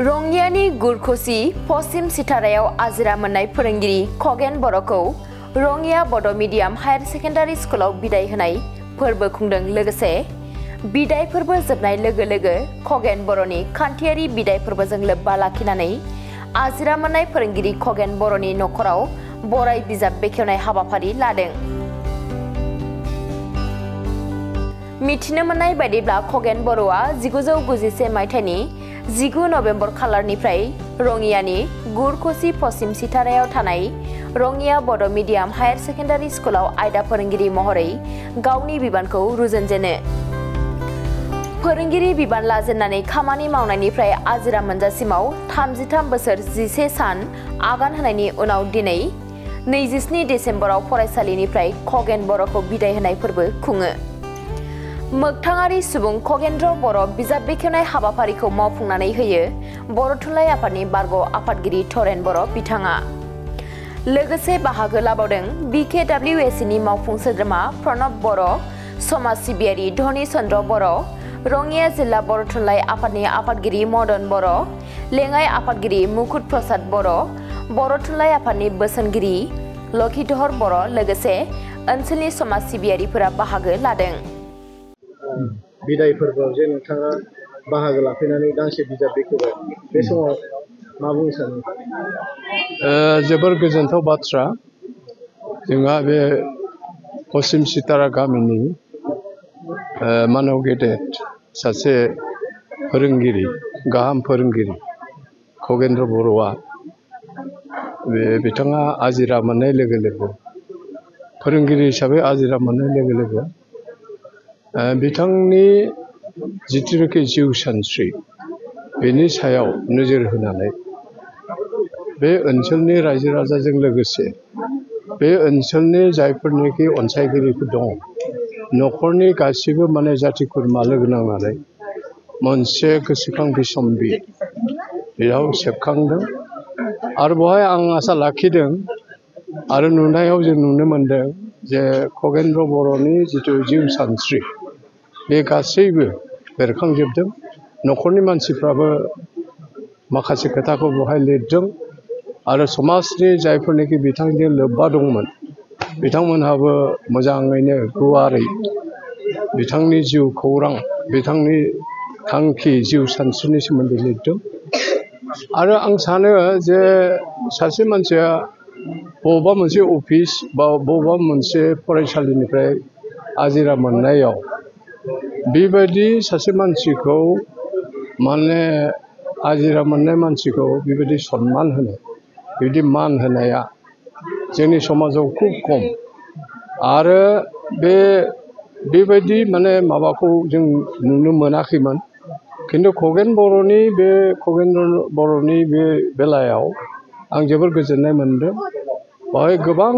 रंगियानि गुरखुसि पश्चिम सिथारायाव आजिरा मोननाय फोरोंगिरि खगेन बर'खौ रंगिया बड' मिडियाम हायर सेकेन्डारि स्कुलाव बिदाय होनाय फोरबो खुंदों। लोगोसे बिदाय फोरबो जोबनाय लोगो लोगो खगेन बर'नि खान्थियारि बिदाय फोरबोजों लोब्बा लाखिनानै आजिरा मोननाय फोरोंगिरि खगेन बर'नि नखराव बराय बिजाब बेखेवनाय हाबाफारि लादों। मिथिनो मोननाय बायदिब्ला खगेन बर'आ 1991 मायथाइनि 19 नभेम्बर खालारनिफ्राय रंगियानि गुरखुसि पश्चिम सिथारायाव थानाय रंगिया बड' मिडियाम हायर सेकेन्डारि स्कुलाव आयदा फोरोंगिरि महरै गावनि बिबानखौ रुजुनजेनो। फोरोंगिरि बिबान लाजेननानै खामानि मावनायनिफ्राय आजिरा मोनजासिमाव 33 बोसोर 11 सान आगान होनायनि उनाव दिनै 27 डिसेम्बराव फरायसालिनिफ्राय खगेन बर'खौ बिदाय होनाय फोरबो खुङो। मोगथाङारि सुबुं खगेन्द्र बर' बिजाब बेखेवनाय हाबाफारिखौ मावफुंनानै होयो बर' थुनलाइ आफादनि बारग' आफादगिरि थरेन बर' बिथाङा। लोगोसे बाहागो लाबावदों BKWSनि मावफुं सोद्रोमा प्रणब बर', समाज सिबियारि धनि चन्द्र बर', रंगिया जिल्ला बर' थुनलाइ आफादनि आफादगिरि मदन बर', लेङाइ आफादगिरि मुकुट प्रसाद बर', बर' थुनलाइ आफादनि बोसोनगिरि लखिधर बर' लोगोसे ओनसोलनि समाज सिबियारिफोरा बाहागो लादों। बिदाय फोरबोआव जे नोंथाङा बाहागो लाफैनानै गांसे बिजाब बेखेवबाय, बे समाव मा बुंनो सानो? जोबोर गोजोनथाव बाथ्रा। जोंहा बे पश्चिम सिथारा गामिनि मानव गेदेर सासे फोरोंगिरि, गाहाम फोरोंगिरि खगेन्द्र बर'आ बिथाङा आजिरा मोननाय लोगो लोगो, फोरोंगिरि हिसाबै आजिरा मोननाय लोगो लोगो बिथांनि जिथुनाखि जिउ सानस्रि बेनि सायाव नोजोर होनानै बे ओनसोलनि रायजो राजाजों लोगोसे बे ओनसोलनि जायफोरनिखि अनसायगिरिफोर दङ, न'खरनि गासिबो जाथि खुरमा लोगो नांनानै मोनसे गोसोखां बिसम्बि बेयाव सेबखांदों। आरो बेवहाय आं आसा लाखिदों आरो नुनायाव जों नुनो मोनदों जे खगेन्द्र बर'नि जिथु जिउ सानस्रि बे गासैबो बेरखांजोबदों। न'खरनि मानसिफ्राबो माखासे खोथाखौ बेवहाय लिरदों आरो समाजनि जायफोरनिखि बिथांजों लोब्बा दंमोन बिथांमोनहाबो मोजाङैनो गुवारै बिथांनि जिउ खौरां, बिथांनि थांखि, जिउ सानस्रिनि सोमोन्दै लिरदों। आरो आं सानो जे सासे मानसिया बबेबा मोनसे अफिस बा बबेबा मोनसे फरायसालिनिफ्राय आजिरा मोननायाव बेबायदि सासे मानसिखौ आजिरा मोननाय मानसिखौ बेबायदि सन्मान होनाय, बिदि मान होनाया जोंनि समाजाव खुब खम। आरो बेबायदि माबाखौ जों नुनो मोनाखैमोन। खिन्थु खगेन्द्र बर'नि बे बेलायाव आं जोबोर गोजोननाय मोनदों। बेवहाय गोबां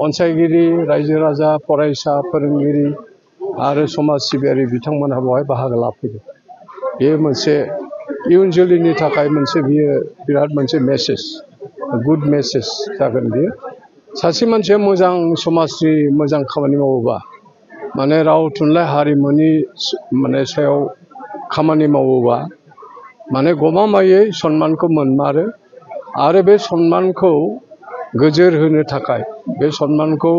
अनसायगिरि, रायजो राजा, फरायसा, फोरोंगिरि आरो समाज सिबियारि बिथांमोनहा बेवहाय बाहागो लाफैदों। बेयो मोनसे इयुन जोलैनि थाखाय बियो बिराद मोनसे मेसेज, गुड मेसेज जागोन। बियो सासे मानसिया मोजां समाजनि मोजां खामानि मावोबा, राव थुनलाइ हारिमुनि सायाव खामानि मावोबा गमामायै सन्मानखौ मोनमारो। आरो बे सन्मानखौ गोजोर होनो थाखाय, बे सन्मानखौ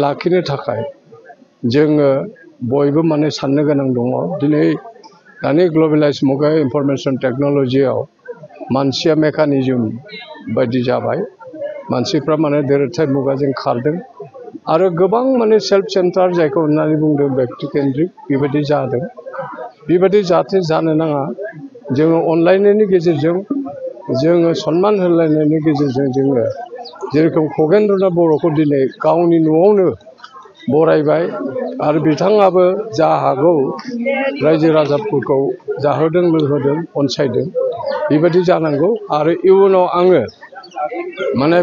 लाखिनो थाखाय जोङो बयबो साननो गोनां दङ। दिनै दानि ग्लबेलाइज मुगायाव इनफरमेसन टेक्न'लजियाव मानसिया मेकानिजम बायदि जाबाय। मानसिफ्रा दोरोथाय मुगाजों खारदों आरो गोबां सेल्फ सेन्टार, जायखौ होननानै बुंदों व्यक्तिकेन्द्रिक, बेबायदि जादों। बेबायदि जानो नाङा। जोङो अनलायनायनि गेजेरजों, जोङो सन्मान होलायनायनि गेजेरजों जोङो जेरेखम खगेन्द्र बर'खौ दिनै गावनि न'आवनो बरायबाय आरो बिथाङाबो जा हागौ रायजो राजाफोरखौ जाहोदों, लोंहोदों, अनसायदों। बेबायदि जानांगौ। आरो इयुनाव आङो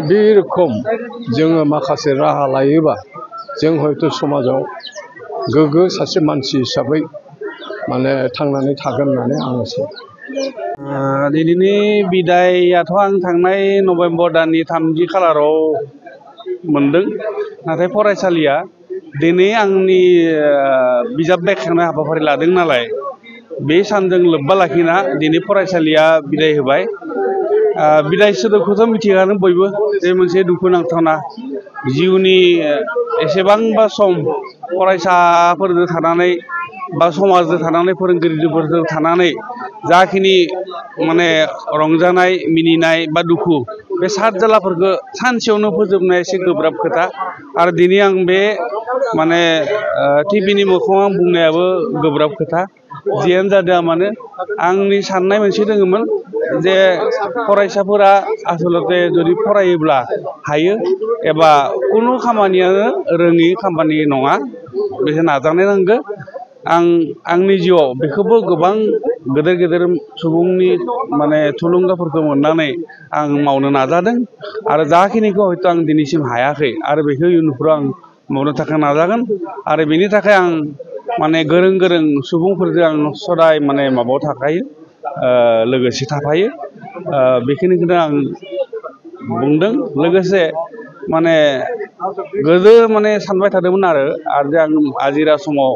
बे रोखोम जोङो माखासे राहा लायोबा जों हयथ' समाजाव गोग्गो सासे मानसि हिसाबै थांनानै थागोन होननानै आं सानो। दिनैनि बिदायाथ' आं थांनाय नभेम्बर दाननि 3 खालाराव मोनदों। नाथाय फरायसालिया दिनै आंनि बिजाब बेखेवनाय हाबाफारि लादों नालाय बे सानजों लोब्बा लाखिना दिनै फरायसालिया बिदाय होबाय बिदाय सोदोबखौथ' मिथिखानो बयबो बे मोनसे दुखुनांथावना जिउनि एसेबांबा सम फरायसाफोरजों थानानै बा समाजजों थानानै फोरोंगिरिफोरजों थानानै जाखिनि माने रंजानाय मिनिनाय बा दुखु बे सात जालाफोरखौ सानसेयावनो फोजोबनाया एसे गोब्राब खोथा आरो दिनै आं बे माने टिभिनि मोखाङाव बुंनायाबो गोब्राब खोथा जियानो जादों मानो आंनि साननाय मोनसे दङमोन जे फरायसाफोरा आसलते जुदि फरायोब्ला हायो एबा कुनु खामानियानो रोङि खामानि नङा बेखौ नाजानाय नांगौ आंनि जिउआव बेखौबो गोबां गेदेर गेदेर सुबुंनि माने थुलुंगाफोरखौ मोननानै आं मावनो नाजादों आरो जाखिनिखौ हयथ' आं दिनैसिम हायाखै आरो बेखौ इयुनफ्राव आं मावनो थाखाय नाजागोन आरो बेनि थाखाय आं माने गोरों गोरों सुबुंफोरजों आं सदाय माने माबायाव थाखायो लोगोसे थाफायो बेखिनिखौनो आं बुंदों लोगोसे माने गोदो माने सानबाय थादोंमोन आरो जे आं आजिरा समाव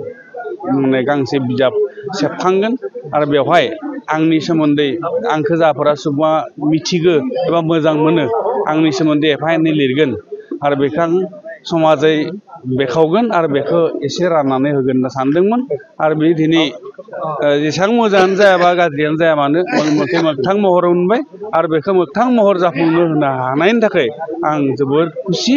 माने गांसे बिजाब सेबखांगोन आरो बेवहाय आंनि सोमोन्दै आंखौ जाफोरा सुबुङा मिथिगो एबा मोजां मोनो आंनि सोमोन्दै एफा एनै लिरगोन आरो बेखौ आं समाजै बेखावगोन आरो बेखौ एसे राननानै होगोन होनना सानदोंमोन आरो बे दिनै जेसेबां मोजाङानो जायाबा गाज्रियानो जाया मानो मोनसे मोगथां महर मोनबाय आरो बेखौ मोगथां महर जाफुंनो होनो हानायनि थाखाय आं जोबोद खुसि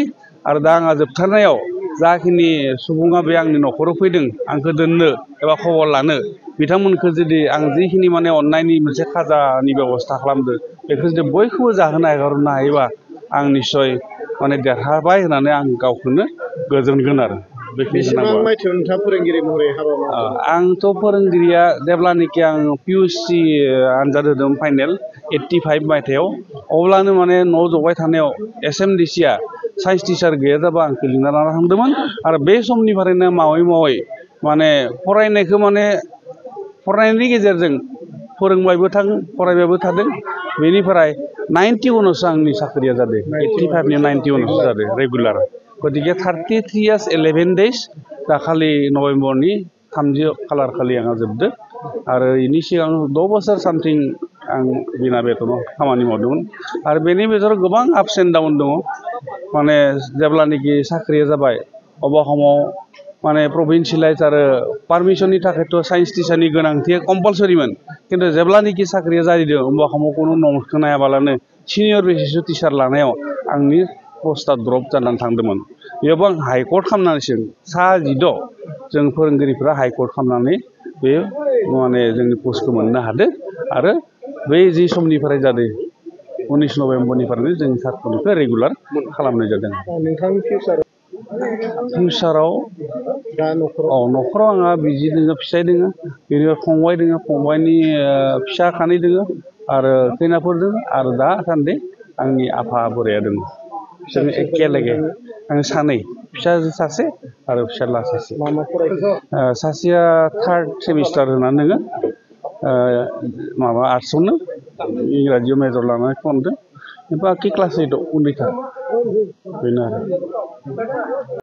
आरो दा आंहा जोबथारनायाव जाखिनि सुबुङा बे आंनि न'खराव फैदों आंखौ दोननो एबा खबर लानो बिथांमोनखौ जुदि आं जिखिनि माने अननायनि मोनसे खाजानि बेबस्था खालामदो बेखौ जुदि बयखौबो जाहोनो हरनो हायोबा आं निस्सय माने देरहाबाय होननानै आं गावखौनो गोजोनगोन आरो बेसेबां मायथाइयाव नोंथाङा फोरोंगिरि महरै हाबा मावदों आंथ' फोरोंगिरिया जेब्लानोखि आं PUC आनजाद होदोंमोन फाइनेल 85 मायथाइयाव अब्लानो माने न' जबाय थानायाव SMDCआ साइन्स टिचार गैया जाबा आंखौ लिंना लाना थांदोंमोन आरो बे समनिफ्रायनो मावै मावै माने फरायनायखौ माने फरायनायनि गेजेरजों फोरोंबायबो थादों फरायबायबो थादों बेनिफ्राय 91आवसो आंनि साख्रिया जादों 85नि 91आवसो जादों रेगुलार गतिके 33 years 11 days दाखालि नभेम्बरनि 30 खालार खालि आंहा जोबदो आरो बेनि सिगां 6 बोसोर सामथिं आं बिना बेथनाव खामानि मावदोंमोन आरो बेनि गेजेराव गोबां आपस एन्ड डाउन दङ माने जेब्लानोखि साख्रिया जाबाय अबा समाव माने प्रभिन्सियेलाइज आरो पारमिसननि थाखायथ' साइन्स टिचारनि गोनांथिया कम्पालसरिमोन खिन्थु जेब्लानोखि साख्रिया जादों होमबा समाव खुनु नमखौ नायाबालानो सिनियर बेसिसआव टिचार लानायाव आंनि पस्टआ द्रप जानानै थांदोंमोन बेयावबो आं हाइकर्ट खालामनानैसो सा 16 जों फोरोंगिरिफ्रा हाइकर्ट खालामनानै बे माने जोंनि पस्टखौ मोननो हादों आरो बै जि समनिफ्राय जादों 19 नभेम्बरनिफ्रायनो जोंनि साख्रिखौ रेगुलार खालामनाय जादों नोंथांनि फिउचाराव दा न'खराव आंहा बिजि दोङो फिसाइ दोङो बेनिफ्राय फंबाय दोङो फंबायनि फिसा खानै दोङो आरो खैनाफोर दोङो आरो दासान्दि आंनि आफा बोराया दङ जों एखेलागे आं सानै फिसाजो सासे आरो फिसाला सासे सासेया 3rd सेमिस्टार होनानै दोङो माबा आर्ट्सआवनो इंराजियाव मेजर लानानै खालामदों बाखि क्लास 8आव उन्दैथार बेनो आरो